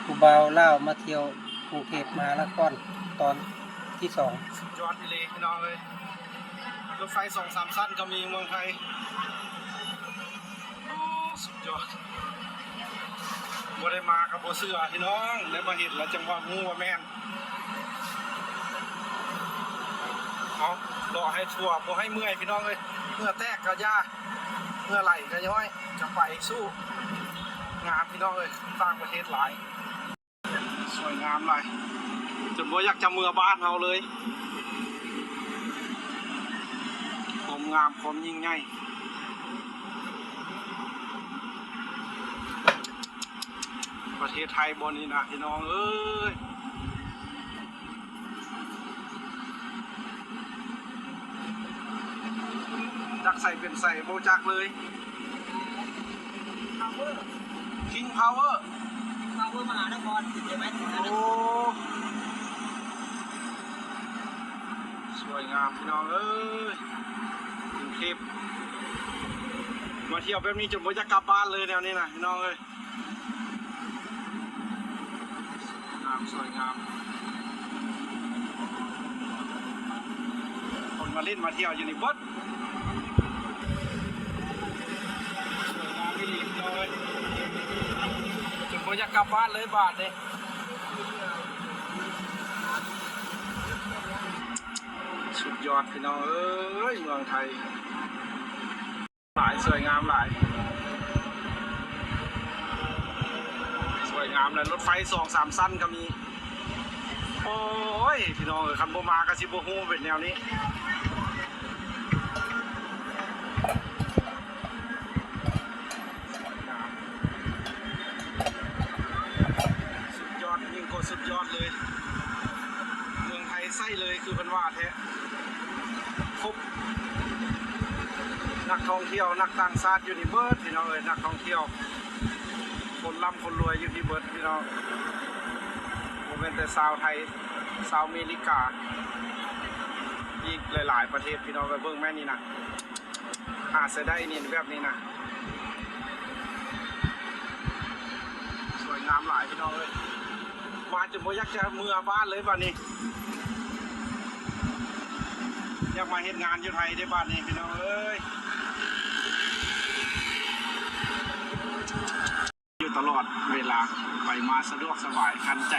ຜູ້ບ່າວລາວມາທ່ຽວກຸງເທບມະຫານະຄອນຕອນທີສອງ. ສຸດຍອດອີ່ຫຼີພີ່ນ້ອງເອີຍ, ລົດໄຟສອງສາມຊັ້ນກໍມີເມືອງໄທ. ໂອ້ ສຸດຍອດ, ບໍ່ໄດ້ມາກໍບໍ່ເຊື່ອພີ່ນ້ອງ, ໄດ້ມາເຫັນແລ້ວຈັ່ງວ່າຮູ້ວ່າແມ່ນ. ເອົາ ເລາະໃຫ້ທົ່ວ ບໍ່ໃຫ້ເມື່ອຍພີ່ນ້ອງເອີຍ, ເຫື່ອແຕກກໍຢ່າ ເຫື່ອໄຫຼກໍຍ້ອຍ ກໍໄປສູ້. ງາມພີ່ນ້ອງເອີຍ, ຕ່າງປະເທດຫຼາຍ. ສວຍງາມຫຼາຍ ຈົນບໍ່ຢາກຈະເມືອບ້ານເຮົາເລີຍ. ຄວາມງາມ ຄວາມຍິ່ງໃຫຍ່ ປະເທດໄທບ່ອນນີ້ນະພີ່ນ້ອງເອີຍ. ຈັກໃສເປັນໃສ ບໍ່ຈັກເລີຍ. ຄິງພາວເວີ ຄິງພາວເວີມະຫານະຄອນ ເຫັນໄໝ? ໂອ້ ສວຍງາມພີ່ນ້ອງເອີຍ, ກຸງເທບ. ມາທ່ຽວແບບນີ້ຈົນບໍ່ຢາກກັບບ້ານເລີຍ ແນວນີ້ນະພີ່ນ້ອງເອີຍ. ງາມ ສວຍງາມ, ຄົນມາຫຼິ້ນມາທ່ຽວຢູ່ນີ້ເບິດ. ສວຍງາມອີ່ຫຼີເລີຍ, ຈົນບໍ່ຢາກກັບບ້ານເລີຍບາດນີ້. ສຸດຍອດພີ່ນ້ອງເອີຍ, ເມືອງໄທ. ຫຼາຍ ສວຍງາມຫຼາຍ ສວຍງາມຫຼາຍ, ລົດໄຟສອງສາມຊັ້ນກໍມີ. ໂອ້ຍ ພີ່ນ້ອງເອີຍ, ຄັນບໍ່ມາກໍຊິບໍ່ຮູ້ເປັນແນວນີ້. ສຸດຍອດ, ຍິ່ງກວ່າສຸດຍອດເລີຍ. ເມືອງໄທໃຊ້ເລີຍ ຄືເພິ່ນວ່າແທ້. ຄົບ ນັກທ່ອງທ່ຽວ ນັກຕ່າງຊາດຢູ່ນີ້ເບິດພີ່ນ້ອງເອີຍ, ນັກທ່ອງທ່ຽວ ຄົນລ່ຳຄົນລວຍຢູ່ນີ້ເບິດພີ່ນ້ອງ, ບໍ່ແມ່ນແຕ່ຊາວໄທ ຊາວເມລິກາ ອີກຫຼາຍໆປະເທດພີ່ນ້ອງເອີຍ. ເບິ່ງແມ່ນນີ້ນະ, ຫາໃຊ້ໄດ້ນີ້ ແບບນີ້ນະ. ສວຍງາມຫຼາຍພີ່ນ້ອງເອີຍ, ມາຈົນບໍ່ຢາກຈະເມືອບ້ານເລີຍບາດນີ້. ຢາກມາເຮັດງານຢູ່ໄທເດ້ບາດນີ້ພີ່ນ້ອງເອີຍ. ຢູ່ຕະຫຼອດເວລາ, ໄປມາສະດວກສະບາຍທັນໃຈ.